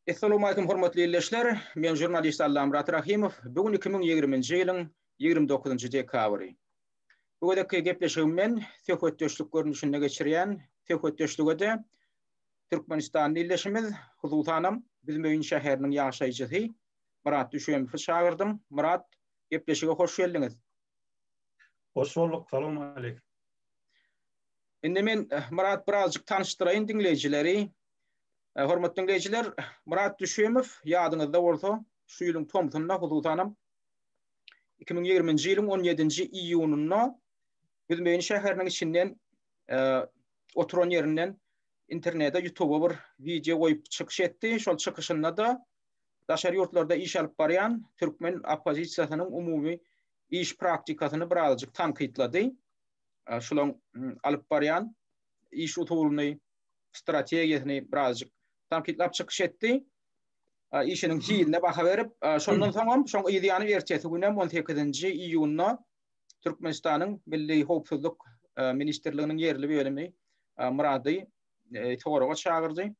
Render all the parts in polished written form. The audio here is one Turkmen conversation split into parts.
Essalowmalikim hormatly ildeşler! Men žurnalist Allamyrat Rahymow. Bu gün 2020-nji ýylyň 29-njy dekabry. Bu gezekki gepleşigimi men söhbetdeşlik görnüşinde geçirýän. Söhbetdeşlige-de Türkmenistanly ildeşimiz, hususanam Büzmeýin şäheriniň ýaşaýjysy Myrat Düşemowy çagyrdym. Myrat, gepleşige hoş geldiňiz! Hoş bolduk, salowmaleýkim. Indi men Myrat birazjyk tanyşdyraýyn diňleýjileri. Hormatly diňleýjiler, Myrat Düşemow ýadyňyzda bolsa, şu ýylyň tomsunda, hususanam 2020-nji ýylyň 17-nji iýunynda Büzmeýin şäheriniň içinden oturan ýerinden internete, YouTuba bir wideo goýup çykyş etdi. Şol çykyşynda-da daşary ýurtlarda iş alyp barýan türkmen oppozisiýasynyň umumy iş praktikasyny birazajyk tankytlady. Şulaň alyp barýan iş usulyny, strategiýasyny birazajyk tankytlap çykyş etdi. Işiniň hiline baha berip, şondan soňam, şoň yz ýany ertesi günem 18-nji iýunda Türkmenistanyň Milli howpsuzlyk ministrliginiň ýerli bölümi Myrady soraga çagyrdy.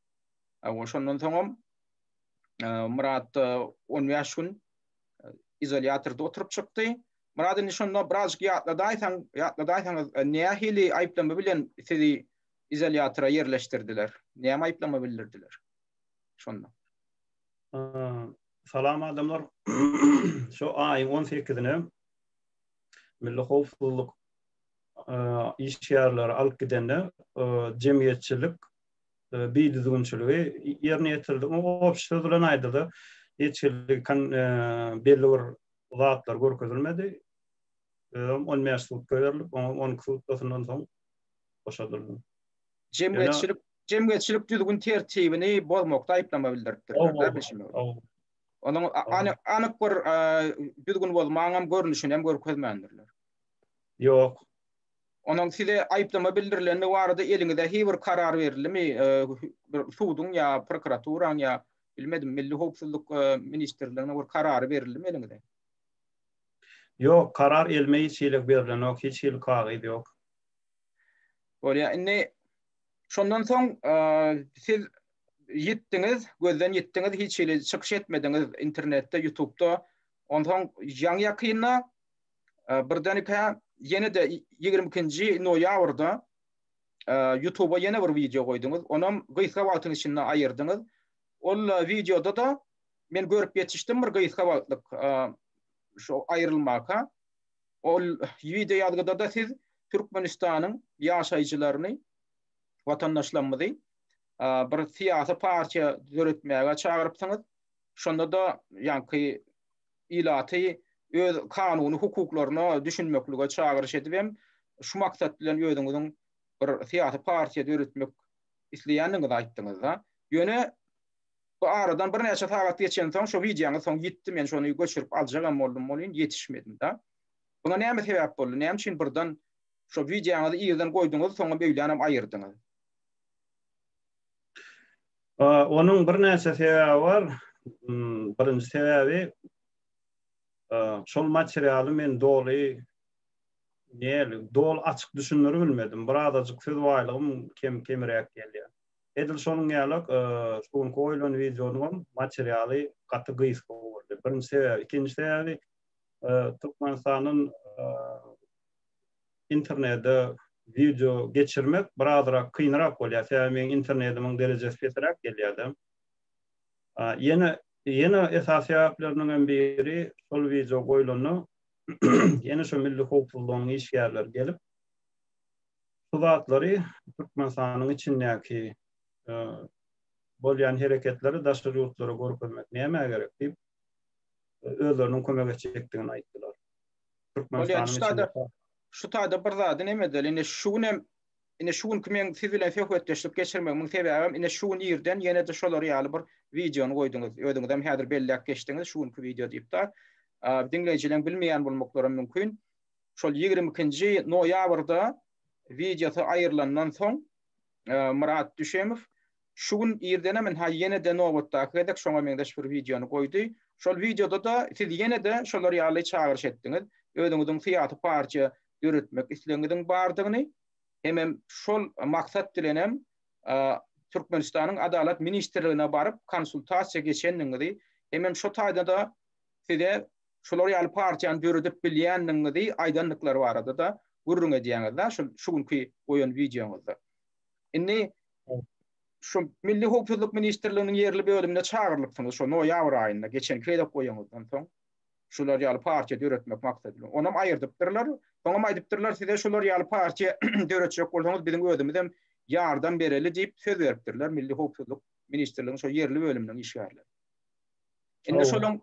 Şondan soňam Myrat 15 gün izolýatorda oturyp çykdy. Myrat indi şonda birazjyk ýatladaýsaň, ýatladaýsaňyz nähili aýyplama bilen sizi izolýatora ýerleşdirdiler? Näme aýyplama bildirdiler şonda? Salam adamlar. Şu aýyň 18-ine Milli howpsuzlyk işgärleri alyp gidende jemgyýetçilik bidüzgünçiligi ýerine ýetirdi. Obşi söz bilen aýdylsa, hiç hili belli bir zatlar görkezilmedi. Özem 15 sutka berlip, oňa 12 sutkasyndan soň boşadyldy. Jemgyýetçilik jemgyýetçilik düzgün tertibini bozmakda aýyplama bildiripdirler, bilşime görä. Onuň anyk bir düzgün bozmagyň görnüşini hem görkezmändirler. Ýok. Onuň size aýyplama bildirilendigi barada eliňize hiç bir karar berildimi? Bir suduň ýa prokuraturaň ýa bilmedim, Milli howpsuzlyk ministrliginiň bir karary berildimi eliňize? Ýok, karar elime hiç hili berlenok, hiç hili kagyz ýok. Bolýar. Indi şondan soň siz ýitdiňiz, gözden ýitdiňiz, hiç hili çykyş etmediňiz internetde, ýutubda. Onsoň ýaňy-ýakynda birdenkä ýene-de 22-nji noýabrda ýutuba ýene bir wideo goýduňyz. Onam gysga wagtyň içinde aýyrdyňyz. Ol wideoda-da men görüp ýetişdim bir gysga wagtlyk şu aýrylmaka. Ol wideo ýazgyda-da siz Türkmenistanyň ýaşaýjylaryny, watandaşlarymyzy bir syýasy partiýa döretmäge çagyrypsyňyz. Şonda-da ýaňky ilaty öz kanuny hukuklaryna düşünmeklige çagyryş edip hem şu maksat bilen özüňiziň bir syýasy partiýa döretmek isleýändigiňizi aýtdyňyz-da. Ýöne Bu aradan birnäçe sagat geçensoň şo wideoňyz soň ýitdi, men şony göçürip aljagam boldum welin ýetişmedim-de. Buňa näme sebäp boldy? Näme üçin birden şo wideoňyzy irden goýduňyz, soňam öýlänem aýyrdyňyz? Onuň birnäçe sebäbi bar. Birinji sebäbi şol materialy men doly näli, doly açyk düşündirip bilmedim. Birazajyk söz baýlygym kem kemräk gelýär. Edil şonuň ýaly şu günki goýlan wideonyňam materialy gaty gysga boldy. Birinji sebäbi. Ikinji sebäbi Türkmenistandan internete wideo geçirmek birazrak kynrak bolýar. Sebäbi meň internetimiň derejesi pesräk gelýär-de. Ýene ýene esasy sebäpleriniň hem biri şol wideo goýlanda ýene şo milli howpsuzlygyň işgärleri gelip Şu zatlary Türkmenistanyň içindäki bolýan hereketleri daşary ýurtlara görkezmek nämä gerek diýip, özleriniň kömek etjekdigini aýtdylar. Türkmenistanyň içinde Şu taýda bir zady neme edeli, ine şu gün hem ine şu günki meň siz bilen söhbetdeşlik geçirmegimiň sebäbem ine şu gün irden ýene-de şolar ýaly bir wideony goýduňyz. Özüňizem häzir belläp geçdiňiz şu günki wideo diýip-de. Diňleýjileň bilmeýän bolmaklaram mümkin. Şol 22-nji noýabrda wideosy aýrylandan soň Myrat Düşemow şu gün irdenem ynha ýene-de nobatdaky gezek şoňa meňzeş bir wideony goýdy. Şol wideoda-da siz ýene-de şolar ýaly çagyryş etdiňiz. Özüňiziň syýasy partiýa döretmek islegiňiziň bardygyny hemem şol maksat bilenem. Türkmenistanyň Adalat ministrligine baryp konsultasiýa geçendigiňizi hemem şo taýda-da size şular ýaly partiýany döredip bilýändigiňizi aýdandyklary barada-da gürrüň edýäňiz-dä şu şu günki goýan wideoňyzda. Indi şu Milli howpsuzlyk ministrliginiň ýerli bölümine çagyrylypsyňyz şo noýabr aýynda geçenki gezek goýaňyzdan soň şular ýaly partiýa döretmek maksady bilen. Onam aýyrdypdyrlar. Soňam aýdypdyrlar size şular ýaly partiýa döretjek bolsaňyz biziň özümizem ýardam bereli diýip söz beripdirler Milli howpsuzlyk ministrliginiň şo ýerli bölüminiň işgärleri. Indi şolaň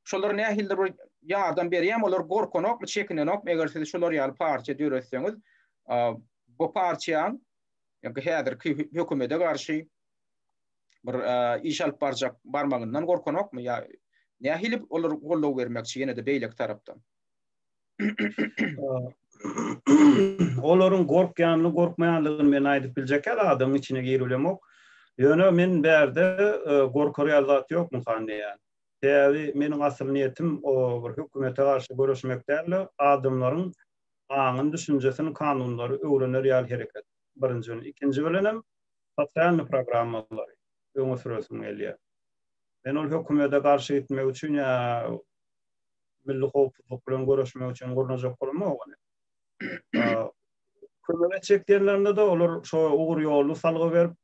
şolar nähilidir bir ýardam berýärmi, olar gorkanokmy, çekinenokmy, eger siz şular ýaly partiýa döretseňiz, bu partiýaň ýa häzirki hökümete garşy bir iş alyp barjak barmagyndan gorkanokmy ýa nähili olar goldaw bermekçi ýene-de beýleki tarapdan? Olaryň gorkýanyny, gorkmaýanlygyny men aýdyp biljek ýaly adamyň içine giribilemok. Ýöne men bärde gorkar ýaly zat ýok Muhan diýýän. Sebäbi meniň asyl niýetim o bir hökümete garşy göreşmek däl-de, adamlaryň aňyny, düşünjesini, kanunlary öwrener ýaly hereket. Birinji bilen. Ikinji bilenem sosialnyý programmalary öňe süresim gelýär. Men ol hökümete garşy gitmek üçin ýa milli howpsuzlyk bilen göreşmek üçin gurnajak bolamok ony. Kömek etjek diýenlerinde-de olar şo ugur ýoluny salgy berip,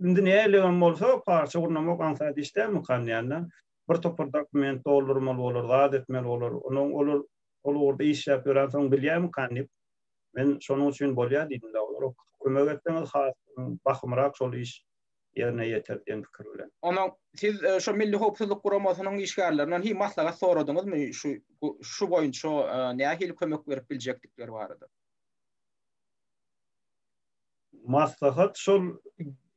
indi näiligem bolsa parça gurnamak aňsat iş dälmikan diýende, bir topar dokument doldurmaly bolar, zat etmeli bolar. Onuň olar ol ugurda işläp ýörensoň bilýärmikan diýip, men şonuň üçin bolýar diýdim-de, olara kömek etseňiz has bahymrak şol iş ýerine ýeter diýen pikir bilen. Onsoň siz şo Milli howpsuzlyk guramasynyň işgärlerinden hiý maslahat soradyňyzmy şu şu boýunça nähili kömek berip biljekdikleri barada? Maslahat şol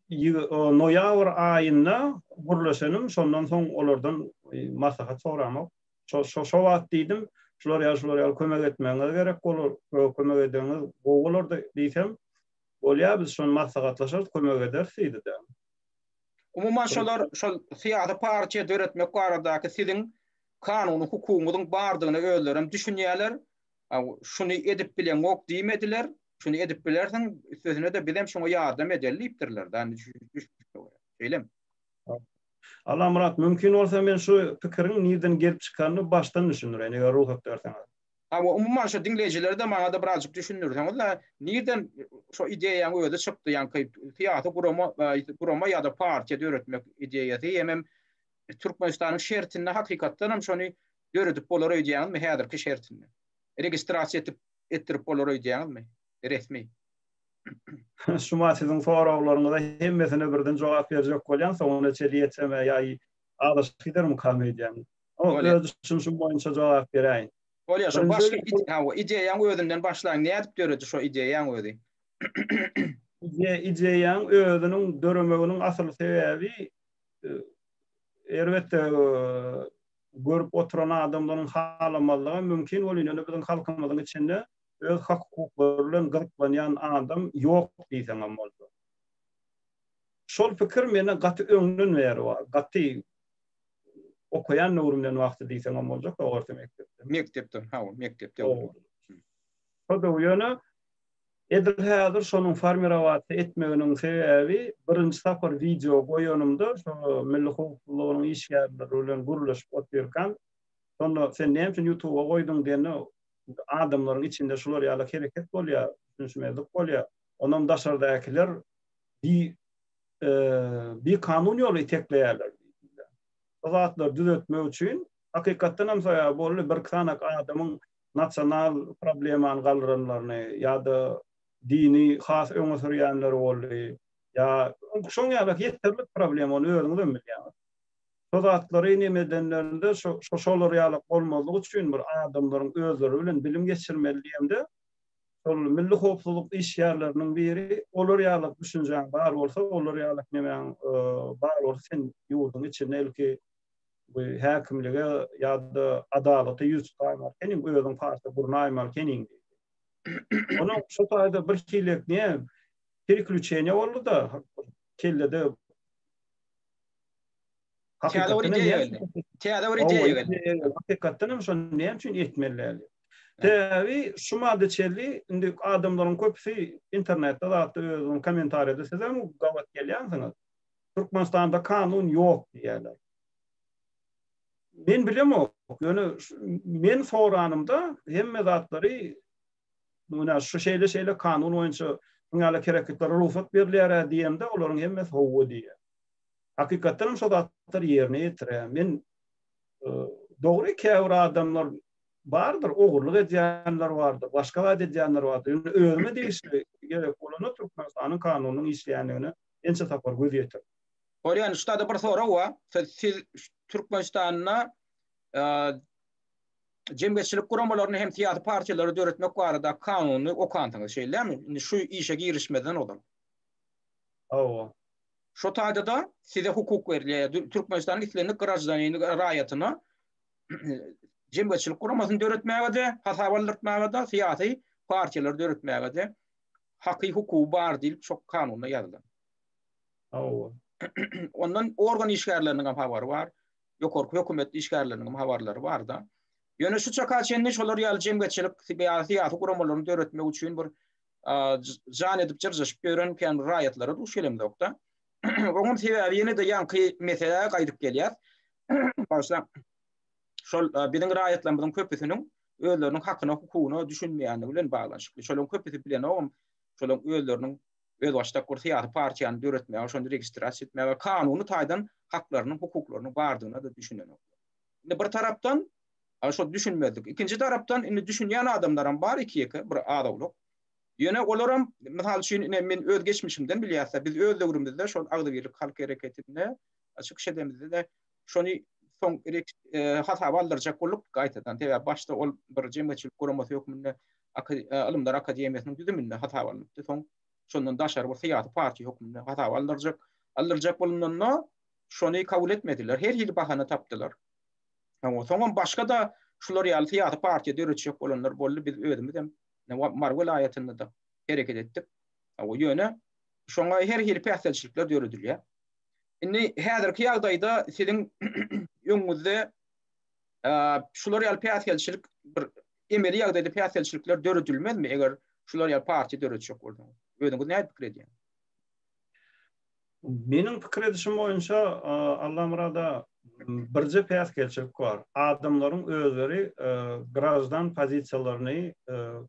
noýabr aýynda gürleşenim, şondan soň olardan maslahat soramok. Şo şo şo wagt diýdim, şular ýaly şular ýaly kömek etmegiňiz gerek bolar, kömek edeňiz gowy bolardy diýsem, Bolýar biz şony maslahatlaşarys kömek ederis diýdi-de. Umuman şolar şol syýasy partiýa döretmek baradaky siziň kanuny hukugyňyzyň bardygyna özlerem düşünýärler. Şuny edip bileňok diýmediler. Şuny edip bilersiň, üstesine-de bizem şoňa ýardam edeli diýipdirler da Şeýlemi? Allamyrat, mümkin bolsa men şu pikiriň nirden gelip çykanyny başdan düşündireýin, eger rugsat berseňiz. Hawa, umuman şu diňleýjilere-de maňa-da birazjyk düşündirseňiz-le, nirden şo ideýaň özi çykdy, ýaňky syýasy gurama, gurama ýa-da partiýa döretmek ideýasy hemem Türkmenistanyň şertinde hakykatdan hem şony döredip bolar öýdýäňizmi häzirki şertinde? Registrasiýa etip etdirip bolar öýdýäňizmi resmi? Şuma siziň soraglaryňyza hemmesine birden jogap berjek bolýan, soňuna çenli ýetsem-ä ýa azaşyp gidermikam öýdýän. Öz düşünişim boýunça jogap beräýin. Bolýar, şo başky hawa, ideýaň özünden başlaň, nädip döredi şo ideýaň özi? Ideýaň özüniň döremeginiň asyl sebäbi erbetde görüp oturan adamlaryň halamazlygy mümkin welin, ýöne biziň halkymyzyň içinde öz hak-hukuklary bilen gyzyklanýan adam ýok diýseňem boljak. Şol pikir mende gaty öňden bäri bar. Gaty okaýan döwrümden wagty diýseňem boljak, orta mekdepde. Mekdepde, hawa, mekdepde. Şo döwür ýöne edil häzir şonuň formirowatsa etmeginiň sebäbi birinji sapar wideo goýanymda şo milli howpsuzlygynyň işgärleri bilen gürleşip otyrkam, şonda sen näme üçin ýutuba goýduň diýende adamlaryň içinde şular ýaly hereket bolýar, düşünişmezlik bolýar. Onam daşardakylar bi bikanun ýoly itekleýärler diýdiler. Bu zatlary düzetmek üçin hakykatdan hem soýa boldy bir sanak adamyň nasional problemany galdyranlaryny ýa-da dini has öňe sürýänleri boldy. Ýa şoň ýaly ýeterlik problema ony özüňiz hem bilýäňiz. Şo zatlary neme edenlerinde şo şolar ýaly bolmazlyk üçin bir adamlaryň özleri bilen bilim geçirmeli diýemde şol milli howpsuzlyk işgärleriniň biri olar ýaly düşünjäň bar bolsa, olar ýaly nemäň bar bolsa sen ýurduň içinde ilki bu häkimlige ýa-da adalata ýüz tutaýmaly ekeniň, özüň partiýa gurnaýmaly ekeniň diýdi. Onuň şu taýda bir hili ne pereklýuçeniýe boldy-da, kellede Täze bir ideýa geldi. Täze bir ideýa geldi. Hakykatdan hem şony näme üçin etmeli däl? Sebäbi şu madda çenli indi adamlaryň köpüsi internetde zatda özüniň kommentariýada sizem gabat gelýänsiňiz. Türkmenistanda kanun ýok diýýärler. Men bilemok, ýöne men soranymda hemme zatlary Muna şu şeýle-şeýle kanun boýunça şuň ýaly hereketlere rugsat berilýär-ä diýemde, olaryň hemmesi hawa diýýär. Hakykatdan hem şo zatlar ýerine ýetirýär. Men dogry käbir adamlar bardyr, ogurlyk edýänler bardyr, başga zat edýänler bardyr. Ýöne özüme degişli gerek bolanda Türkmenistanyň kanunynyň işleýändigine ençe sapar göz ýetirdim. Bolýan, şutada bir sorag bar. Siz Türkmenistanda jemgyýetçilik guramalaryny hem syýasy partiýalary döretmek barada kanuny okansyňyz, şeýlemi? Indi şu işe girişmezden ozal. Hawa. Şo taýda-da size hukuk berilýär. Türkmenistanyň islendik graždanini, raýatyna jemgyýetçilik guramasyny döretmäge-de, hasaba aldyrtmaga-da, syýasy partiýalary döretmäge-de haky, hukugy bar diýlip şo kanunda ýazylan. Hawa. Ondan organ işgärleriniň hem habary bar. Ýokarky hökümet işgärleriniň hem habarlary bar-da. Ýöne şu çaka çenli şolar ýaly jemgyýetçilik syýasy guramalaryny döretmek üçin bir jan edip jyrjaşyp ýören kän bir raýatlara duş gelemzok-da. Oňam sebäbi ýene-de ýaňky meselä gaýdyp gelýär. Bagyşlaň. Şol biziň raýatlarymyzyň köpüsiniň özleriniň hakyna, hukugyna düşünmeýändigi bilen baglanyşykly. Şolaryň köpüsi bilenogam, şolaryň özleriniň özbaşdak bir syýasy partiýany döretmäge, şony registrasiýa etmäge kanuny taýdan haklarynyň, hukuklarynyň bardygyna-da düşünenoklar. Indi bir tarapdan şol düşünmezlik. Ikinji tarapdan indi düşünýän adamlaram bar iki-ýeke, bir az-owlak. Ýöne olaram, mysal üçin, ine men öz geçmişimden bilýäs-de, biz öz döwrümizde şol Agzybirlik halk hereketinde çykyş edemizde-de şony soň hasaba aldyrjak bolduk gaýtadan. Sebäbi başda ol bir jemgyýetçilik guramasy hökmünde Ylymlar akademiýasynyň düzüminde hasaba alnypdy. Soň şondan daşary bir syýasy partiýa hökmünde hasaba aldyrjak aldyrjak bolunanda şony kabul etmediler. Her hili bahana tapdylar. Soňam başga-da şular ýaly syýasy partiýa döretjek bolanlar boldy. Biz özümiz hem Mary welaýatynda-da hereket etdik. Ýöne şoňa her hili päsgelçilikler döredilýär. Indi häzirki ýagdaýda siziň öňüňizde şular ýaly päsgelçilik bir emeli ýagdaýda päsgelçilikler döredilmezmi, eger şular ýaly partiýa döretjek bolsaňyz? Özüňiz nädip pikir edýäňiz? Meniň pikir edişim boýunça Allamyrada birje päsgelçilik bar. Adamlaryň özleri graždan pozisiýalaryny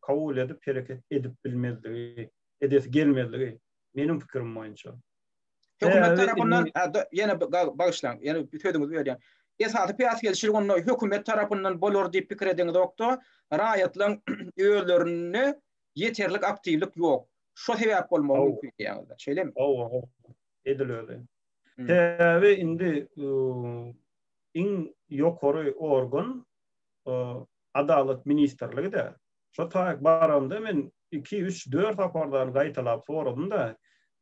kabul edip hereket edip bilmezligi, edesi gelmezligi meniň pikirim boýunça. Hökümet tarapyndan ýene bagyşlaň, ýene sözüňizi bölýän. Esasy päsgelçilik onda hökümet tarapyndan bolar diýip pikir edeňizokda, raýatlaryň özlerinde ýeterlik aktiwlik ýok. Şo sebäp bolmagy mümkin diýýäňizler. Şeýlemi? Hawa, hawa. Edil özi. Sebäbi indi iň ýokary organ Adalat ministrligi-de. Şo taýyk baramda men iki, üç, dört sapardan gaýtalap soradym-da,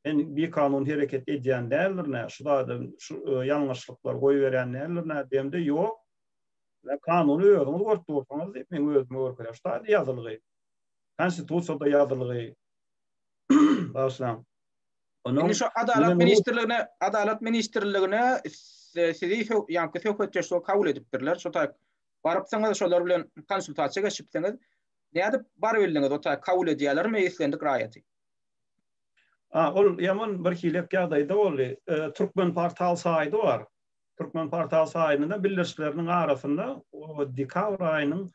men bikanun hereket edýän däldirin-ä, şu zada şu ýalňyşlyklar goýberýän däldirin-ä diýemde, ýok, kanuny özüňiz görüp dursuňyz diýip, meň özüme görkezýär. Şu taýda ýazylgy. Konstitusiýada ýazylgy. Bagyşlaň. Onuň Indi şu Adalat ministrligine, Adalat ministrligine sizi ýaňky söhbetdeşlige kabul edipdirler. Şu taýyk barypsyňyz, şolar bilen konsultasiýa geçipsiňiz. Nädip barybildiňiz o taýyk kabul edýärlermi islendik raýaty? A, ol ýaman bir hilek ýagdaýda boldy. Türkmenportal saýdy bar. Türkmenportal saýynda bildirişleriniň arasynda dekabr aýynyň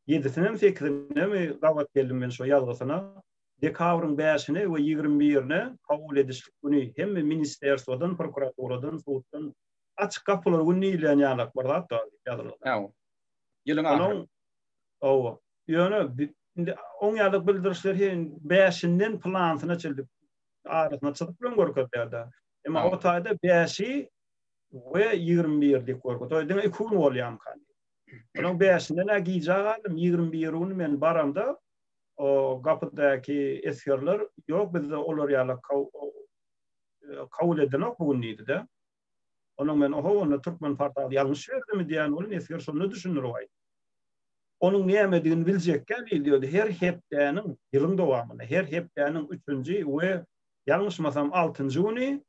ýedisinemi, sekizinemi gabat geldim men şo ýazgysyna. Dekabryň bäşine we 21-ine kabul edişlik güni hemme ministerstwodan, prokuraturadan, suddan açyk gapylar gün diýilýän ýalak bir zat bar diýip ýazylgy. Hawa. Ýylyň ahyry. Hawa. Ýöne indi oň ýaly bildirişler hem bäşinden pylansyna çenli arasyna çyzyk bilen görkezýär-de. Emma o taýda bäşi we 21 diýip görkezýär. Diňe iki gün bolýarmyka diýip. Onuň bäşinden-ä gijä galdym, 21 güni men baramda o gapydaky esgerler ýok bizde olar ýaly kabul edenok bu gün diýdi-de. Onuň men oho onda türkmen portaly ýalňyş berdimi diýen welin esger şonda düşündirip aýtdy. Onuň nämedigini biljekkä diýdi, her hepdäniň, ýylyň dowamynda her hepdäniň üçünji we ýalňyşmasam altynjy güni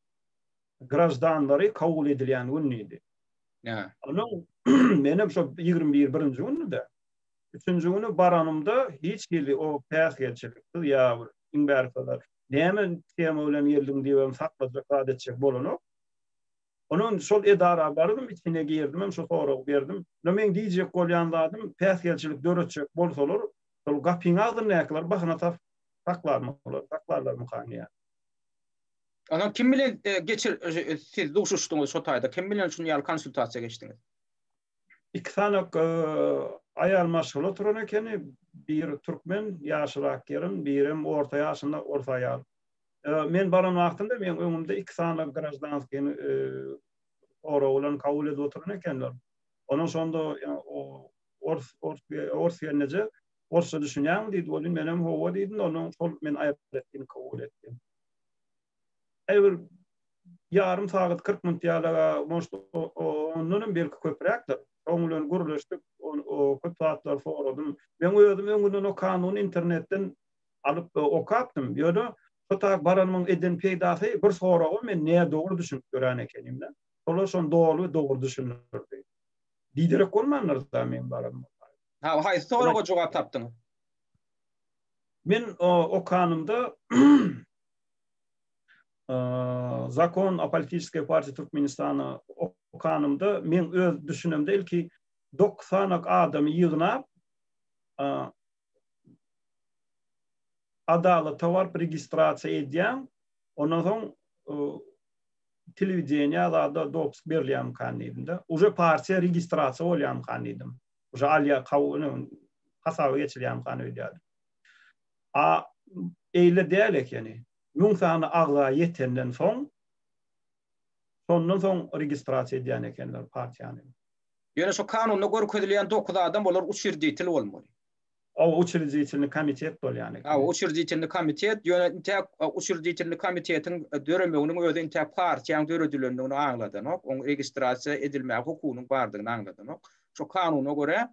graždanlary kabul edilýän gün diýdi. Nä? Onuň menem şo 21 birinji gündi-de. Üçünji güni baranymda hiç hili o päsgelçiliksiz ýa bir iň bärsi näme tema bilen geldiň diýibem saklajak zat etjek bolanok. Onuň şol edara bardym, içine girdimem şu soragy berdim. Ýöne meň diýjek bolýan zadym päsgelçilik döretjek bolsalar, şol gapyň agzyndakylar bahyna tapyp saklarmylar, saklarlarmykan diýýän. Onsoň kim bilen geçir siz duşuşdyňyz şo taýda? Kim bilen şuny ýaly konsultasiýa geçdiňiz? Iki sany aýal maşgala oturan ekeni. Biri türkmen, ýaşyrak gelin, birem orta ýaşynda ors aýal. Men baran wagtymda meň öňümde iki sany graždanskini sorag bilen kabul edip oturan ekenler. Onuň şonda ors ors ors gelneje orsça düşünýäňmi diýdi. Welin menem hawa diýdim. Ondan şol meni aýratyn kabul etdi. Eý bir ýarym sagat 40 minut ýaly, может, ondan hem belki köpräkdir. Şoň bilen gürleşdik, köp zatlar soradym. Men özüm öňünden o kanuny internetden alyp okapdym. Ýöne şo tak baranymyň eden peýdasy bir soraga men nädogry düşünip ýören ekenimde. Olar şony doly we dogry düşündirdi. Biderek bolmandyr-da meň baranym. Ha, haýsy soraga jogap tapdyňyz? Men okanymda Zakon o politiçeskiý partiýa Türkmenistana okanymda men öz düşünemde ilki 90 adamy ýygnap adalata baryp registrasiýa edýäň, ondan soň telewideniýa zada dopusk berilýärmikan diýdim-de. Uje partiýa registrasiýa bolýarmykan diýdim. Uje alýa kabul hasaba geçilýärmikan öýdýärdim. A eýle däl ekeni. 1000 sany agza ýetenden soň şondan soň registrasiýa edýän ekenler partiýany. Ýöne şu kanunda görkezilýän 9 adam olar uçreditel bolmaly. O uçreditelny komitet bolýan eken. Ha, uçreditelny komitet, ýöne intäk uçreditelny komitetiň döremeginiň özi intäk partiýaň döredilendigini aňladanok, oň registrasiýa edilmäge hukugynyň bardygyny aňladanok. Şu kanuna görä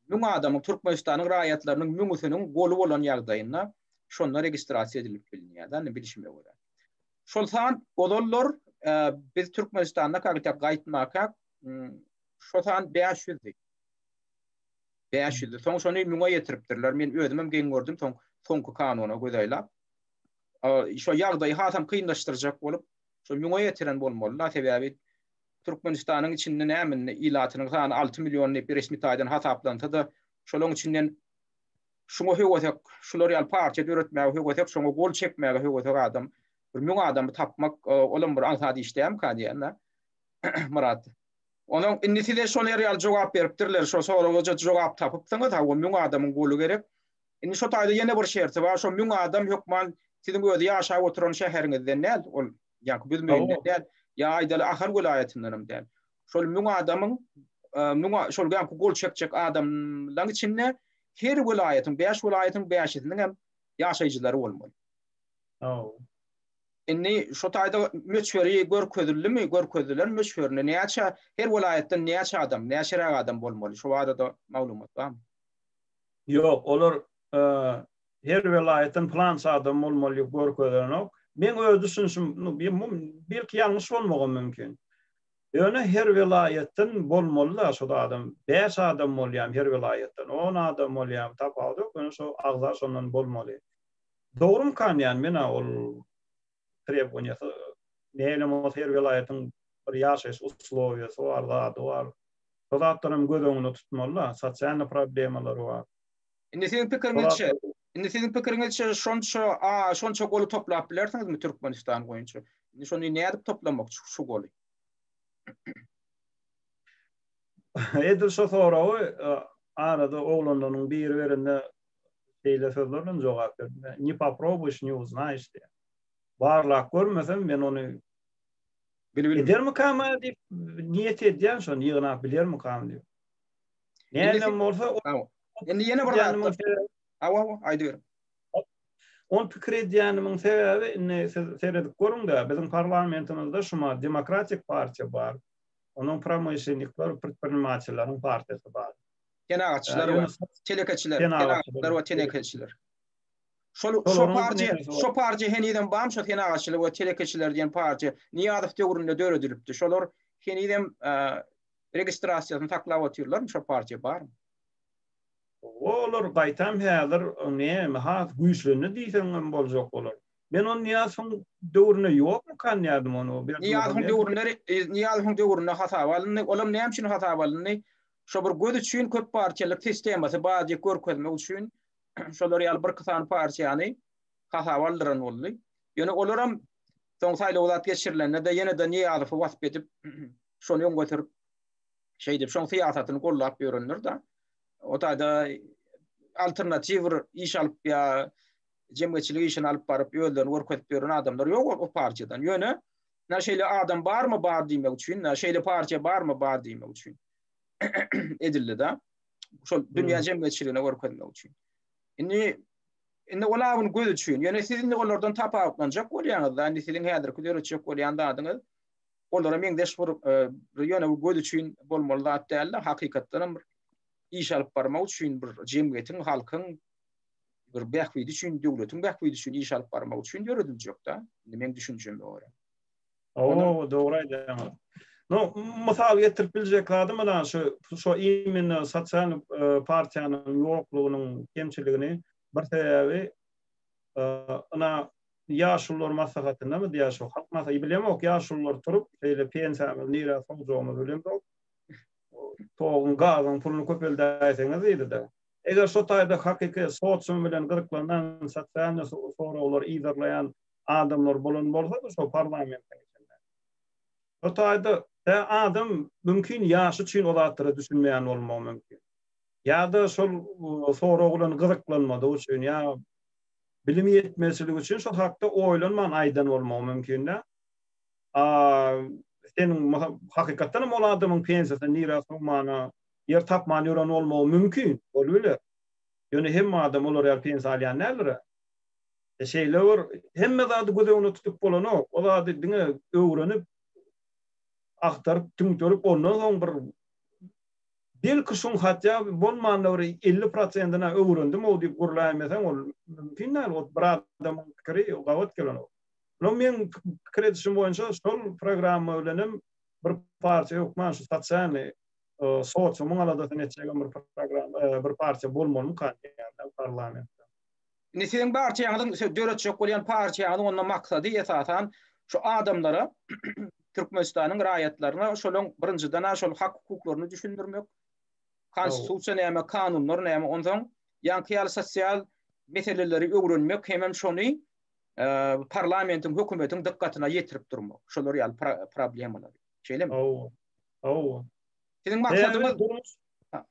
1000 adamyň Türkmenistanyň raýatlarynyň müňüsiniň goly bolan ýagdaýynda şonda registrasiýa edilip bilinýär, indi bilşime görä. Şol san ozallar biz Türkmenistanda kakak gaýtmakak şo san 500-di. 500-di. Soň şony müňe ýetiripdirler. Men özümem geň gördüm soň soňky kanuna göz aýlap. Şo ýagdaýy hasam kynlaşdyrjak bolup, şo müňe ýetiren bolmaly-da, sebäbi Türkmenistanyň içinde näme indi ilatynyň sany 6 million diýip resmi taýdan hasaplansa-da, şolaryň içinden şuňa höwesek, şular ýaly partiýa döretmäge höwesek, şoňa gol çekmäge höwesek adam, bir 1000 adamy tapmak, olam bir aňsat iş dälmika diýen-de. Myrat. Onuň indi size şol ýer ýaly jogap beripdirler, şo soraga jogap tapypsyňyz, hawa 1000 adamyň goly gerek. Indi şo taýda ýene bir şerti bar, şo 1000 adam hökman siziň özi ýaşap oturan şäheriňizden däl, ol ýa-ki Büzmeýinden däl, ýa aýdaly Ahal welaýatyndan hem däl. Şol 1000 adamyň, müň şol ýa-ki gol çekjek adamlaryň içinde her welaýatyň, bäş welaýatyň bäşisiniň hem ýaşaýjylary bolmaly. Hawa. Indi şo taýda möçberi görkezildimi, görkezilen möçberinde näçe, her welaýatdan näçe adam, näçeräk adam bolmaly, şo barada maglumat barmy? Ýok, olar her welaýatdan pylança adam bolmaly diýip görkezenok. Meň öz düşünişim, belki ýalňyş bolmagam mümkin. Ýöne her welaýatdan bolmaly-da şo adam. Bäş adam bolýamy her welaýatdan, on adam bolýamy tapawudy ýok, ýöne şo agza şondan bolmaly. Dogrumykan ýani men-ä ol trebowaniýasy nähilem bolsa her welaýatyň bir ýaşaýyş uslowiýasy bar, zady bar. Şo zatlaram göz öňünde tutmaly-da, sosialnyý problemalary bar. Indi siziň pikiriňizçe, indi siziň pikiriňizçe şonça a şonça goly toplap bilersiňizmi Türkmenistan boýunça? Indi şony nädip toplamakçy şu goly? Edil şo soragy arada oglanlaryň biri berende şeýle sözler bilen jogap berdim. Ne poprobuýeş, ne uznaýeş diýýär. Barlap görmesem men ony edermikam diýip niýet edýän şony ýygnap bilermikam diýip. Näme bolsa indi ýene bir zat. Hawa, hawa, aýdyberiň. Ony pikir edýänimiň sebäbi indi siz seredip görüň-de, biziň parlamentimizde şuma demokratik partiýa bar. Onuň promyşlennikler, predprinimatellaryň partiýasy bar. Senagatçylar we telekeçiler, senagatçylar we telekeçiler. Şol şo partiýa, şo partiýa henizem barmy şo senagatçylar we telekeçiler diýen partiýa Nyýazow döwründe döredilipdi. Şolar henizem registrasiýasyny saklap otyrlarmy şo partiýa barmy? Olar gaýtam häzir näme has güýçlendi diýseň hem boljak bolar. Men ony Nyýazowyň döwründe ýokmykan diýýärdim ony. Nyýazowyň döwründe Nyýazowyň döwründe hasaba alyndy. Olam näme üçin hasaba alyndy? Şo bir göz üçin köp partiýalyk sistemasy bar diýip görkezmek üçin şolar ýaly birki sany partiýany hasaba aldyran boldy. Ýöne olaram soň saýlaw zat geçirilende-de ýene-de Nyýazowy wasp edip, şony öňe sürüp, şeýdip şoň syýasatyny gollap ýörendir-de. O taýda alternatiw bir iş alyp ýa jemgyýetçilik işini alyp baryp özlerini görkezip ýören adamlar ýok o partiýadan. Ýöne na şeýle adam barmy bar diýmek üçin, na şeýle partiýa barmy bar diýmek üçin edildi-de. Şol dünýä jemgyýetçiligine görkezmek üçin. Indi indi ol awyny göz üçin. Ýöne siz indi olardan tapawutlanjak bolýaňyz-da. Indi siziň häzirki döretjek bolýan zadyňyz olara meňzeş bir ýöne bu göz üçin bolmaly zat däl-de, hakykatdan hem bir iş alyp barmak üçin bir jemgyýetiň, halkyň bir bähbidi üçin, döwletiň bähbidi üçin iş alyp barmak üçin dörediljek-de. Indi meň düşünjeme görä. Hawa, dogry aýdýaňyz. No, mysal getirip biljek zadym ina şu şu imенно sosial partiýanyň ýoklugynyň kemçiligini bir sebäbi ina ýaşulular maslahatyndamy diýýär şu halk maslahaty bilemok ýaşulular turup şeýle pensiýamyzy nirä sowjagymyzy bilemzok. Toguň gazyň puluny köpeldäýseňiz diýdi-de. Eger şo taýda hakyky sosium bilen gyzyklanan sosialnyý soraglary yzarlaýan adamlar bolan bolsady şo parlamentiň içinde. Şo taýda tä adam mümkin ýaşy üçin o zatlara düşünmeýän bolmagy mümkin. Ýa-da şol sorag bilen gyzyklanmadygy üçin ýa bilim ýetmezçiligi üçin şo hakda oýlanman aýdan bolmagy mümkin-dä. A seniň hakykatdan hem ol adamyň pensiýasyny nirä sowmana, ýer tapman ýören bolmagy mümkin, bolubiler. Ýöne hemme adam olar ýaly pensiýa alýan däldir-ä. E şeýle bir hemme zady göz öňünde tutup bolanok. O zady diňe öwrenip, agtaryp, tüňterip ondan soň bir belki şuň hatýa bolmanda bir 50 prosentine öwrendim-ow diýip gürläýmeseň ol mümkin däl. O bir adamyň pikiri gabat gelenok. No meň pikir edişim boýunça şol programma bilenem bir partiýa hökman şu sosialnyý sosiumyň aladasyny etjegem bir programma bir partiýa bolmalymyka diýýän parlamentde. Indi siziň partiýaňyzyň döretjek bolýan partiýaňyzyň onda maksady esasan şu adamlara Türkmenistanyň raýatlaryna şolaň birinjiden-ä şol hak-hukuklaryny düşündirmek, konstitusiýa näme, kanunlar näme, onsoň ýaňky ýaly sosial meseleleri öwrenmek hemem şony parlamentiň, hökümetiň dykgatyna ýetirip durmak, şolar ýaly problemalary. Şeýlemi? Hawa. Hawa. Siziň maksadyňyz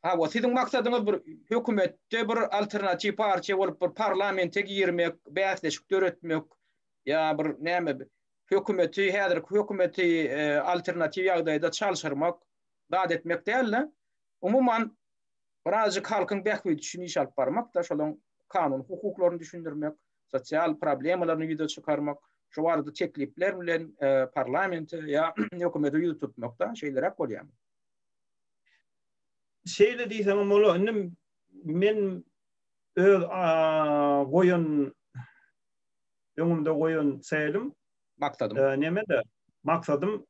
Hawa, siziň maksadyňyz bir hökümetde bir alternatiw partiýa bolup bir parlamente girmek, bäsleşik döretmek ýa bir näme hökümeti, häzirki hökümeti e, alternatiw ýagdaýda çalşyrmak, zat etmek däl-de, umuman birazjyk halkyň bähbidi üçin iş alyp barmak-da, şolaryň kanun hukuklaryny düşündirmek, sosial problemalaryny ýüze çykarmak, şu barada teklipler bilen e, parlamente ýa hökümete ýüz tutmak-da, şeýleräk bolýarmy? Şeýle diýseňem bolar. Indi men öz goýan öňümde goýan selim maksadym. Nemede? Maksadym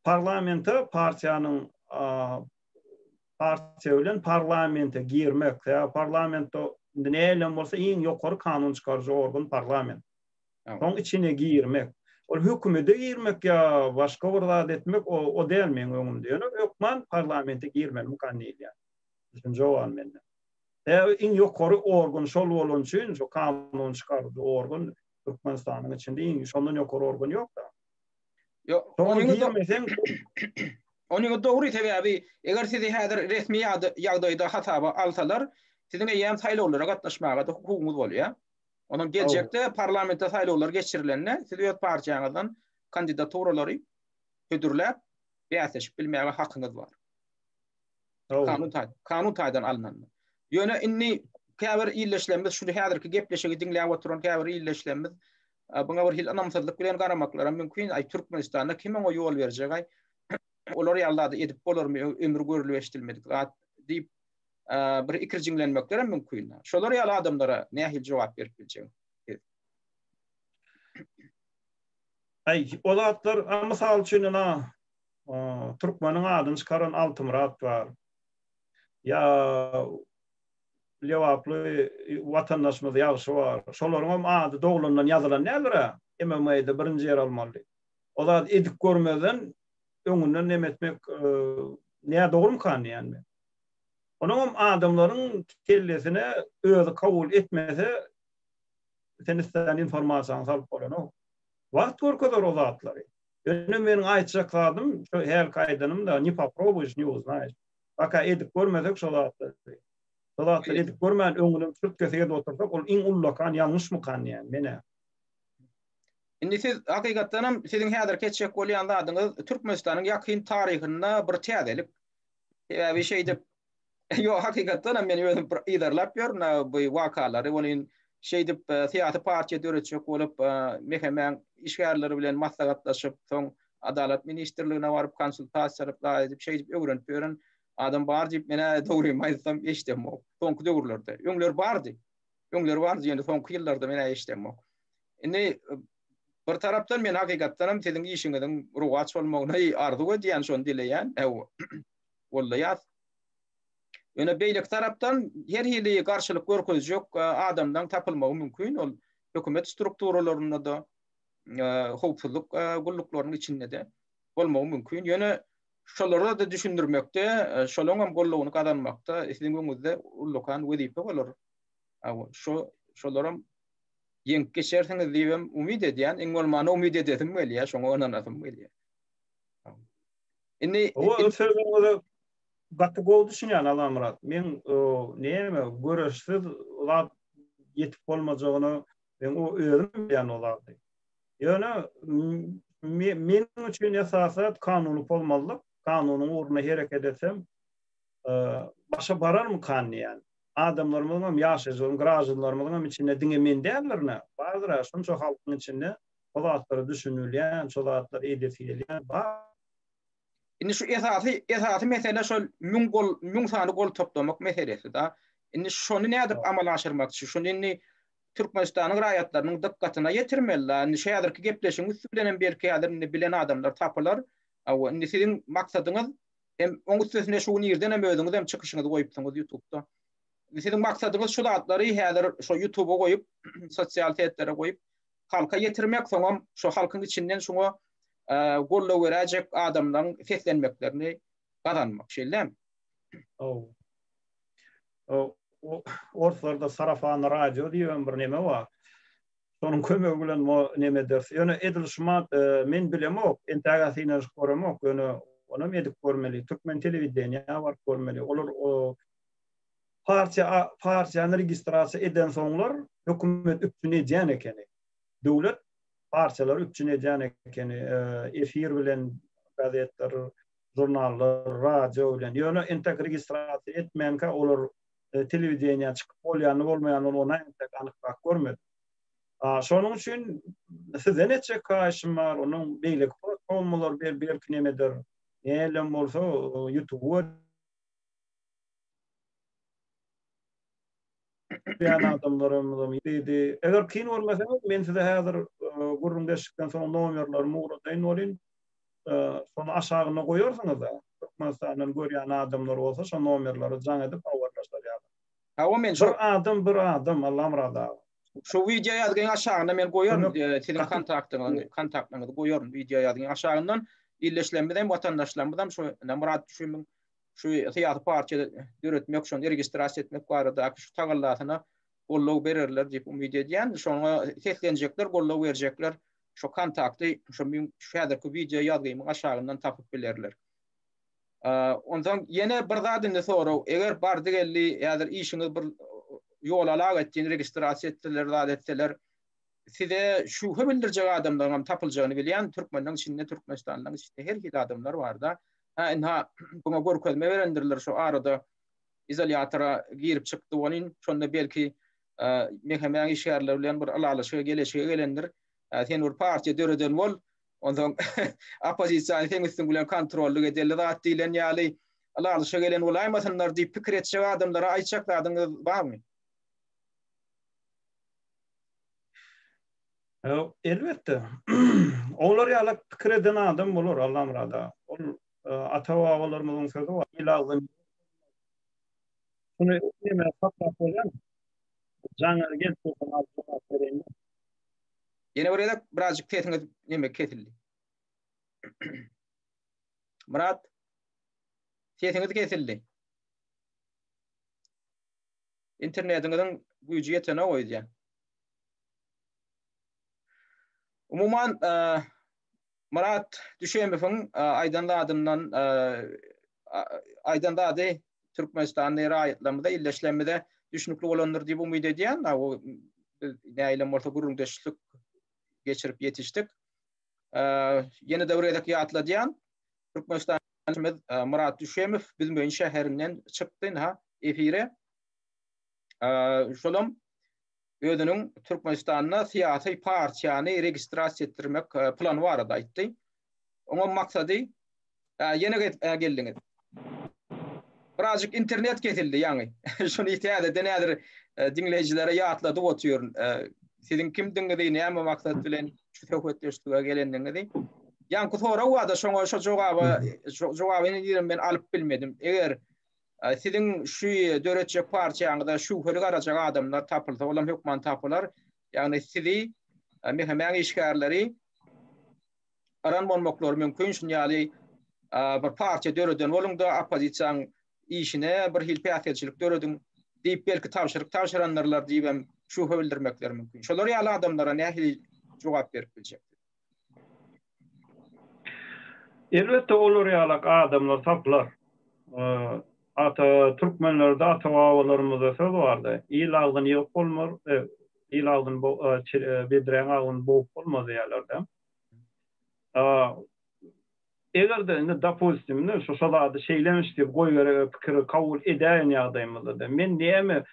parlamente partiýanyň partiýa bilen parlamente girmek. Ýa parlamentde indi nähilem bolsa iň ýokary kanun çykaryjy organ parlament. Soň içine girmek. Ol hökümede girmek ýa başga bir zat etmek o o däl meň öňümde. Ýöne hökman parlamente girmelimikan diýilýär. Düşünje bar mende. Sebäbi iň ýokary organ şol bolany üçin şu kanun çykaryjy organ Türkmenistanyň içinde iň şondan ýokary organ ýok-da. Ýok, oňa girmeseň Onuň dogry sebäbi eger sizi häzir resmi ýagdaýda hasaba alsalar, siziň eýýäm saýlawlara gatnaşmaga-da hukugyňyz bolýar. Onuň geljekde parlamente saýlawlar geçirilende siz öz partiýaňyzdan kandidaturalary hödürläp bäsleşip bilmäge hakyňyz bar. Kanun taýdan, kanun taýdan alnanda. Ýöne indi käbir ildeşlerimiz şu häzirki gepleşigi diňläp oturan käbir ildeşlerimiz buňa bir hili ynamsyzlyk bilen garamaklary mümkin. Aý Türkmenistanda kim oňa ýol berjek aý? Olar ýaly zady edip bolarmy? Ömür görülip eşidilmedik zat diýip bir ikirjiňlenmekler hem mümkin. Şolar ýaly adamlara nähili jogap berip biljek? Aý, o zatlar, mysal üçin, ina, türkmeniň adyny çykaran Altymyrat bar. Ýa. Lebaply watandaşymyz Ýagşy bar. Şolaryňam ady doglandan ýazylan däldir-ä, MMA-da birinji ýer almaly. O zady edip görmezden öňünden neme etmek nädogrumykan diýýän men. Onuňam adamlaryň kellesine özi kabul etmese sen islän informasiýaňy salyp bolanok. Wagt görkezer o zatlary. Ýöne meniň aýtjak zadym şo hälki aýdanym-da, ne poprobuýeş, ne uznaýeş. Paka edip görmesek şo zatlary. Şo zatlary edip görmän öňünden çürt-kesik edip otursak, ol iň ullakan ýalňyşmykan diýýän men-ä. Indi siz hakykatdanam siziň häzirki etjek bolýan zadyňyz Türkmenistanyň ýakyn taryhynda bir täzelik. Sebäbi şeýdip ýok hakykatdanam men özüm bir yzarlap ýörün bu wakalary. Onuň şeýdip syýasy partiýa döretjek bolup MHM-iň işgärleri bilen maslahatlaşyp, soň Adalat ministrligine baryp konsultasiýa alyp, zat edip şeýdip öwrenip ýören adam bar diýip men-ä dogrymy aýtsam eşidemok. Soňky döwürlerde. Öňler bardy. Öňler bardy ýöne soňky ýyllarda men-ä eşidemok. Indi bir tarapdan men hakykatdan hem siziň işiňiziň rowaç bolmagyny arzuw edýän, şony dileýän. Gollaýas. Ýöne beýleki tarapdan her hili garşylyk görkezjek adamlaryň tapylmagy mümkin. Ol hökümet strukturalarynda-da, howpsuzlyk gulluklarynyň içinde-de bolmagy mümkin. Ýöne şolara-da düşündirmekde, şolaryň hem goldawyny gazanmakda siziň öňüňizde ullakan wezipe bolar. Şo şolaram ýeňip geçersiňiz diýibem umyt edýän. Iň bolmanda umyt edesim gelýär, şoňa ynanasym gelýär. Indi O sözüňize gaty gowy düşünýän Allamyrat. Men näme göreşsiz zat ýetip bolmajagyny men o özüm bilýän o zady. Ýöne meniň üçin esasy zat kanuny pozmazlyk, kanunyň ugrunda hereket etsem başa bararmykan diýýän. Adamlarymyzyň hem ýaşaýjylaryň, graždanlarymyzyň hem içinde diňe men däldirin-ä, bardyr-a şunça halkyň içinde o zatlara düşünilýän, şo zatlary edesi gelýän bar. Indi şu esasy esasy mesele şol 1000 gol 1000 sany gol toplamak meselesi da. Indi şony nädip amala aşyrmakçy? Şuny indi Türkmenistanyň raýatlarynyň dykgatyna ýetirmeli da. Indi şu häzirki gepleşigiň üsti bilen hem belki häzir indi bilen adamlar tapylar. Hawa, indi siziň maksadyňyz hem oň üstesine şu gün irden hem özüňiz hem çykyşyňyzy goýupsyňyz YouTube'da. Siziň maksadyňyz şu zatlary häzir şo YouTube'a goýup, sosial setlere goýup halka ýetirmek, soňam şo halkyň içinden şuňa goldaw beräýjek adamlaryň seslenmeklerini gazanmak, şeýlemi? Hawa. Orslarda sarafanly radio diýibem bir neme bar. Şonuň kömegi bilen mo neme ederis. Ýöne edil şumat men bilemok, entägä synanyşyp göremok, ýöne onam edip görmeli. Türkmen telewideniýä baryp görmeli. Olar partiýa partiýany registrasiýa edensoňlar hökümet üpjün edýän ekeni. Döwlet partiýalary üpjün edýän ekeni efir bilen gazetler, žurnallar, radio bilen. Ýöne entek registrasiýa etmänkä olar telewideniýä çykyp bolýanyny bolmaýanyny ony entek anykrak görmedim. Şonuň üçin sizden etjek haýyşym bar, onuň beýleki platformalar belki nemedir. Nähilem bolsa YouTube Diýen adamlarymyzam diýdi. Eger kyn görmeseňiz, men size häzir gürrüňdeşlikden soň nomerlerimi ugradaýyn welin, şony aşagyna goýarsyňyz-da. Türkmenistandan görýän adamlar bolsa şo nomerlere jaň edip habarlaşar ýaly. Hawa men şo. Bir adam bir adam Allamyrat aga. Şu wideo ýazgyň aşagynda men goýaryn siziň kontaktyňyzy, kontaktlaryňyzy goýaryn wideo ýazgyň aşagyndan. Ildeşlerimiz hem, watandaşlarymyz hem şu Myrat Düşümiň şu syýasy partiýa döretmek, şony registrasiýa etmek baradaky şu tagallasyna goldaw bererler diýip umyt edýän. Şoňa seslenjekler, goldaw berjekler şu kontakty şu meň şu häzirki wideo ýazgymyň aşagyndan tapyp bilerler. Onsoň ýene bir zat indi sorag, eger bardy geldi häzir işiňiz bir ýol alak etdi, registrasiýa etdiler, zat etseler, size şübhe bildirjek adamlaryň hem tapyljagyny bilýän, türkmenleň içinde, türkmenistanlylaryň içinde her hili adamlar bar-da. Hä, ynha, buňa görkezme berendirler şu arada izolýatora girip çykdy welin, şonda belki MHM-iň işgärleri bilen bir ylalaşyga, geleşige gelendir. Sen bir partiýa döreden bol, onsoň oppozisiýany seň üstüň bilen kontrollyk edeli zat diýlen ýaly ylalaşyga gelen bolaýmasynlar diýip pikir etjek adamlara aýtjak zadyňyz barmy? Elbetde. Olar ýaly pikir eden adam bolar Allamyrat aga. Ol ata-babalarymyzyň sözi bar. Il agzyn. Şuny näme saklap bolýarmy? Jaňa gelip dursa alyp jogap bereýin. Ýene bir gezek birazjyk sesiňiz näme kesildi. Myrat sesiňiz kesildi. Internetiňiziň güýji ýetenok öýdýän. Umuman, Myrat Düşemowyň aýdan zadyndan aýdan zady Türkmenistanly raýatlarymyza, ildeşlerimize düşnükli bolandyr diýip umyt edýän. Biz nähilem bolsa gürrüňdeşlik geçirip ýetişdik. Ýene-de bir gezek ýatladýan, Türkmenistanymyz Myrat Düşemow Büzmeýin şäherinden çykdy, ynha, efire. Şolam özüniň Türkmenistanda syýasy partiýany registrasiýa etdirmek plany barada aýtdy. Oňa maksady ýene geldiňiz. Birazjyk internet kesildi ýaňy. Şuny täzeden häzir diňleýjilere ýatladyp otyryn. Siziň kimdigiňizi, näme maksat bilen şu söhbetdeşlige gelendigiňizi. Ýaňky sorag bardy, şoňa şo jogaba jogaby indi men alyp bilmedim. Eger Siziň şu döretjek partiýaňyza şübheli garajak adamlar tapylsa, olam hökman tapylar. Ýagny sizi MHM-iň işgärleri aran bolmaklary mümkin. Şuny ýaly bir partiýa döreden boluň-da, oppozisiýaň işine bir hili päsgelçilik dörediň diýip belki tabşyryk tabşyrandyrlar diýibem şübhe bildirmekleri mümkin. Şolar ýaly adamlara nähili jogap berip biljek? Elbetde olar ýalak adamlar tapylar. Ata türkmenlerde ata-babalarymyzda söz bardy. Il agzyny ýygyp bolmaz, il agzyny bedräň agzyny bogup bolmaz diýýärler-de. Eger-de indi dopustim indi şu şo zady şeýlemiş diýip goýberege pikiri kabul edäýen ýagdaýymyzda-da men näme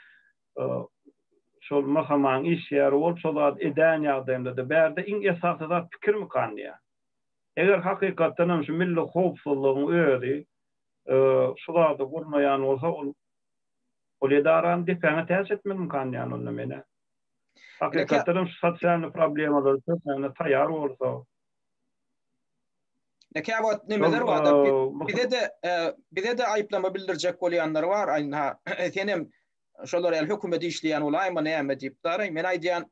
şol MHM-iň işgäri bolup şo zady edäýen ýagdaýymda-da bärde iň esasy zat pikirmikan diýýän. Eger hakykatdan hem şu milli howpsuzlygyň özi şu zady gurnaýan bolsa ol ol edarany depäňe täç etmelimikan diýýän onda men-ä. Hakykatdan hem şu sosialnyý problemalary çözmäne taýýar bolsa. Ne käwagt nemeler bar da bize-de bize-de aýyplama bildirjek bolýanlar bar. Aýna senem şolar ýaly hökümete işleýän bolaýma näme diýip daraý. Men aýdýan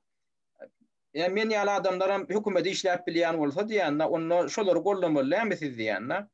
ýa men ýaly adamlaram hökümete işläp bilýän bolsa diýýän-de, onda şolary goldamaly dälmi siz diýýän-de.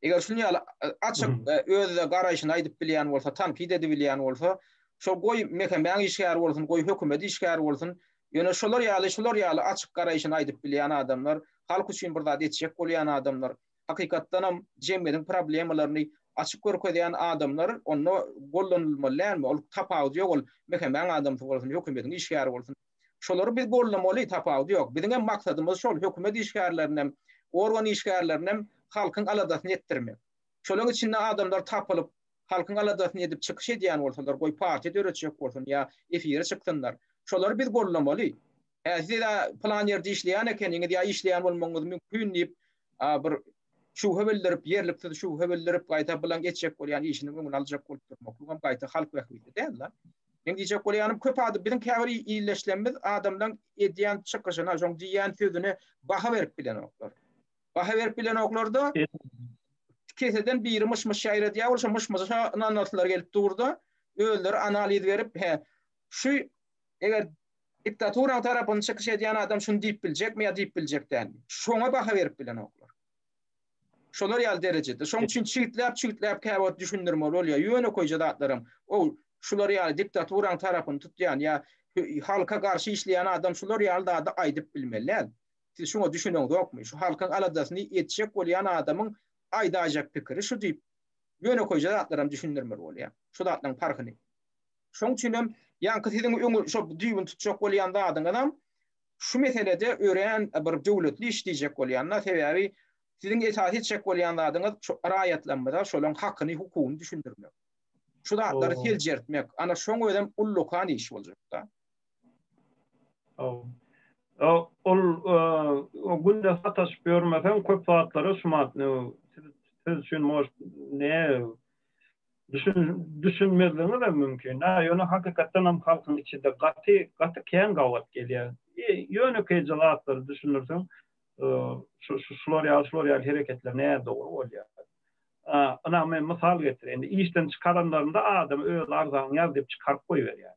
Eger şuny ýaly açyk öz garaýşyny aýdyp bilýän bolsa, tankyt edibilýän bolsa, şol goý MHM-iň işgäri bolsun, goý hökümet işgäri bolsun, ýöne şolar ýaly, şular ýaly açyk garaýşyny aýdyp bilýän adamlar, halk üçin bir zat etjek bolýan adamlar, hakykatdanam jemgyýetiň problemalaryny açyk görkezýän adamlar onda gollanylmaly dälmi? Ol tapawudy ýok, ol MHM-iň adamsy bolsun, hökümetiň işgäri bolsun. Şolary biz gollamaly, tapawudy ýok. Biziň hem maksadymyz şol, hökümet işgärlerinem, organ işgärlerinem halkyň aladasyny etdirmek. Şolaryň içinde adamlar tapylyp, halkyň aladasyny edip çykyş edýän bolsalar, goý partiýa döretjek bolsun ýa efire çyksynlar. Şolary biz gollamaly. Hä, siz-ä pylan ýerde işleýän ekeniňiz ýa işleýän bolmagyňyz mümkin diýip, bir şübhe bildirip, ýerliksiz şübhe bildirip, gaýta bulaň etjek bolýan işiniň öňüni aljak bolup durmaklygam gaýta halk bähbitli däl-de. Meň diýjek bolýanym, köp adam, biziň käbir ildeşlerimiz adamlaň edýän çykyşyna, şoň diýýän sözüne baha berip bilenoklar. Baha berip bilenoklar-da, keseden biri myş-myş ýaýradýar, ol şo myş-myşa ynanasylary gelip dur-da, özleri analiz berip, he, şu eger diktaturaň tarapyny çykyş edýän adam şuny diýip biljekmi ýa diýip biljek dälmi? Şoňa baha berip bilenoklar. Şolar ýaly derejede. Şoň üçin çigitläp-çigitläp käwagt düşündirmeli bolýar. Ýönekeýje zatlaram. O şular ýaly diktaturaň tarapyny tutýan ýa halka garşy işleýän adam şular ýaly zady aýdyp bilmeli däl. Siz şuňa düşüneňzokmy? Şu halkyň aladasyny etjek bolýan adamyň aýdaýjak pikiri şu diýip, ýönekeýje zatlaram düşündirmeli bolýar. Şu zatlaryň parhyny. Şoň üçinem ýaňky siziň öňi şo düýbüni tutjak bolýan zadyňyzam şu meselede örän bir döwletli iş diýjek bolýan-da, sebäbi siziň esasy etjek bolýan zadyňyz şu raýatlarymyza şolaň hakyny, hukugyny düşündirmek. Şu zatlary seljertmek. Ana şoň özem ullakan iş boljak-da. Ol günde sataşyp ýörmeseň köp zatlara şumat siz üçin может ne Düşünmezligiňiz hem mümkin. Hä, ýöne hakykatdan hem halkyň içinde gaty, gaty kän gabat gelýär. Ýönekeýje zatlary düşündirseň, şu şular ýaly, şular ýaly hereketler nädogry bolýar. Ynha men mysal getireýin. Indi işden çykaranlarynda adamy öz arzaňy ýaz diýip çykaryp goýberýär.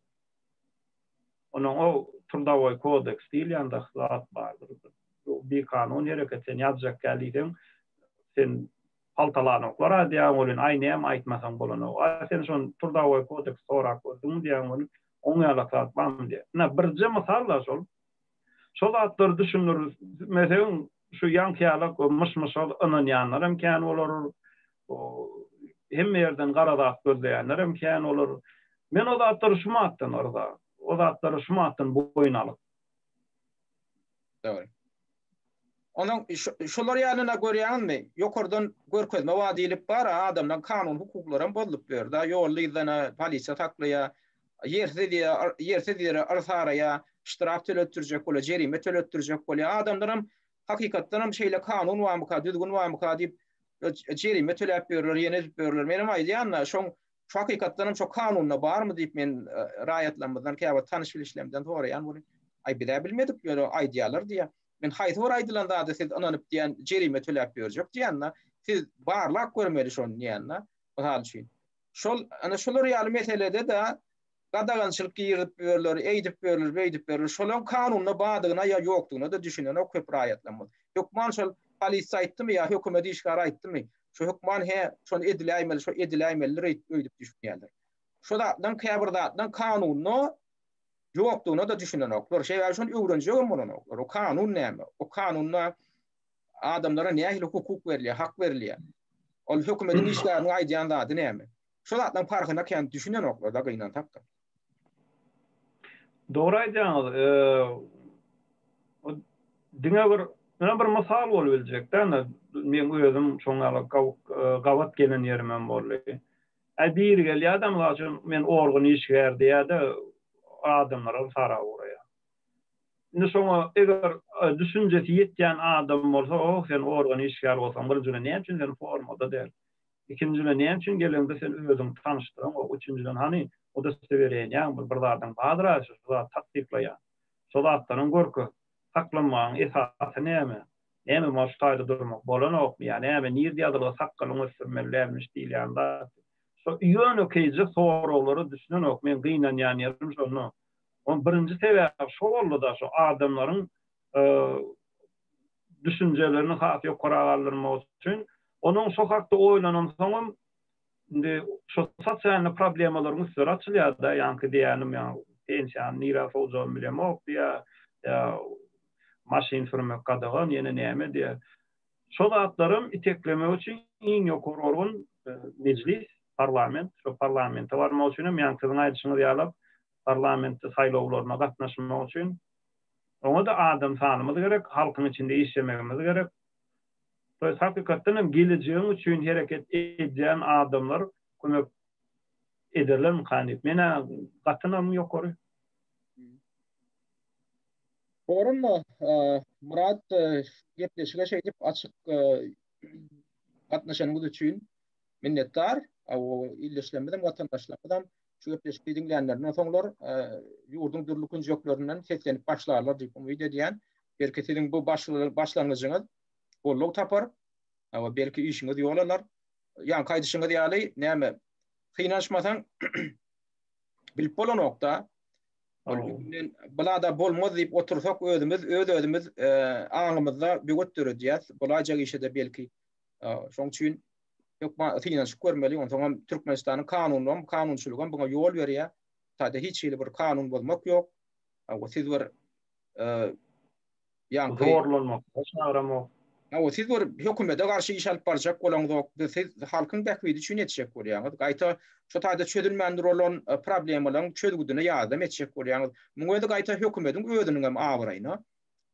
Onuň o trudowoý kodeks diýilýän zat bardyr. Bu bikanun hereket sen ýazjak däl diýseň, sen paltalanoklar-a diýýäň welin, aý näme aýtmasaň bolanok. A sen şony trudowoý kodeks sorap gördüňmi diýýäň welin, oň ýalak zat barmy diýýär. Ynha birje mysal-da şol. Şo zatlary düşündirmeseň şu ýaňky ýalak myş-myşa ynanýanlar hem kän bolar. Hemme ýerden gara zat gözleýänler hem kän bolar. Men o zatlary şu matdan yrza. O zatlary şu matdan boýun alyp. Dogry. Onuň şolar ýalyna görýäňizmi? Ýokardan görkezme bar diýlip bar, adamlaryň kanun hukuklary hem bozulyp ýör da, ýolda yzdana polisiýa saklaýar, ýersiz ýersiz ýere yrsaraýar, ştraf töletdirjek bolýar, jerime töletdirjek bolýar. Adamlar hem hakykatdan hem şeýle kanun barmyka, düzgün barmyka diýip jerime töläp ýörler, ýene edip ýörler. Menem aýdýan-da, şoň Şu hakykatdan hem şo kanunda barmy diýip men raýatlarymyzdan käbir tanyş bilişlerimden soraýan welin, aý biz-ä bilmedik ýöne aýdýarlar diýýär. Men haýsy bir aýdylan zada siz ynanyp diýýän jerime töläp ýörjek diýýän-de, siz barlap görmeli şony diýýän-de, mysal üçin. Şol ana şolar ýaly meselede-de gadagançylyk girizip ýörler, eýdip ýörler, beýdip ýörler. Şolaryň kanunda bardygyna ýa ýokdugyna-da düşünenok köp raýatlarymyz. Hökman şol polisiýa aýtdymy ýa hökümet işgäri aýtdymy, Şo hökman he, şony ediläýmeli, şo ediläýmelidir öýdüp düşünýärler. Şo zatlaryň käbir zatlaryň kanunda ýokdugyna-da düşünenoklar. Sebäbi şony öwrenjegem bolanoklar. O kanun näme? O kanunda adamlara nähili hukuk berilýär, hak berilýär? Ol hökümetiň işgäriniň aýdýan zady näme? Şo zatlaryň parhyna kän düşünenoklar-da gynansak-da. Dogry aýdýaňyz. Diňe bir ýöne bir mysal bolup biljek-dä, meň özüm şoň ýaly gabat gelen ýerim hem boldy. Äý biri gelýär-de, mysal üçin, men organ işgäri diýýär-de, adamlara sarap ugraýar. Indi şoňa eger düşünjesi ýetýän adam bolsa, oh, sen organ işgäri bolsaň, birinjiden näme üçin sen formada däl? Ikinjiden näme üçin geleňde sen özüňi tanyşdyraňok, üçünjiden hany udostowerieniýaň bir bir zadyň bardyr-a şu zady tassyklaýan. Şo zatlaryňy görkez. Saklanmagyň esasy näme? Näme maňa şu taýda durmak bolanokmy ýa näme nirde ýazylgy sakgalyňy ösdürmeli dälmiş diýilýän zat. Şo ýönekeýje soraglara düşünenok meň gynanýan ýerim şonda. Oň birinji sebäbi şo boldy-da şo adamlaryň düşünjelerini has ýokara galdyrmak üçin onuň şo hakda oýlanansoňam indi şo sosialny problemalaryň üstleri açylýar-da, ýaňky diýýänim ýa pensiýany nirä sowjagymy bilemok diýýär, ýa maşyn sürmek gadagan, ýene näme diýýär. Şo zatlaram iteklemek üçin iň ýokary organ mejlis, parlament. Şo parlamente barmak üçinem ýaňky siziň aýdyşyňyz ýalak parlamentde saýlawlaryna gatnaşmak üçin Oňa-da adam sanymyz gerek, halkyň içinde işlemegimiz gerek. To ýest hakykatdan hem gelejegiň üçin hereket edýän adamlar kömek ederlermikan diýip. Men-ä gaty ynamym ýokary. Dogry Myrat gepleşige şeýdip açyk gatnaşanyňyz üçin Minnetdar. Ildeşlerimizem, watandaşlarymyzam şu gepleşikdi diňlänlerinden soňlar ýurduň dürli künjeklerinden seslenip başlarlar diýip umyt edýän. Belki siziň bu başlangyjyňyz goldaw tapar. Hawa, belki işiňiz ýol alar. Ýaňky aýdyşyňyz ýaly, näme, synanyşmasaň bilip bolanok-da. Bula-da bolmaz diýip otursak özümiz öz-özümiz aňymyzda böwet döredýäs. Bolaýjak işe-de belki Şoň üçin hökman synanyşyp görmeli. Onsoň hem Türkmenistanyň kanuny, kanunçylygy hem buňa ýol berýär. Taýda hiç hili bir kanun bozmak ýok. Hawa, siz bir ýaňky zorlanmak, çagyramok. Hawa, siz bir hökümete garşy iş alyp barjak bolaňzok. Siz halkyň bähbidi üçin etjek bolýaňyz. Gaýta şu taýda çözülmän duran problemalaryň çözgüdine ýardam etjek bolýaňyz. Muň özi gaýta hökümetiň özüniň hem abraýyna.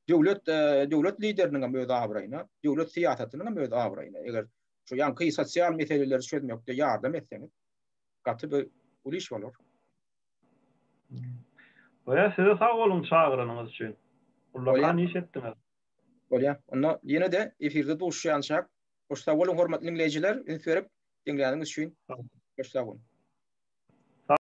Döwlet döwlet lideriniň hem öz abraýyna, döwlet syýasatynyň hem öz abraýyna. Eger şu ýaňky sosial meseleleri çözmekde ýardam etseňiz, gaty bir uly iş bolar. Bolýar, size sag boluň çagyranyňyz üçin. Ullakan iş etdiňiz. Bolýar. Onda ýene-de efirde duşuşýançak, hoş sag boluň hormatly diňleýjiler, üns berip diňläniňiz üçin. Hoş sag boluň.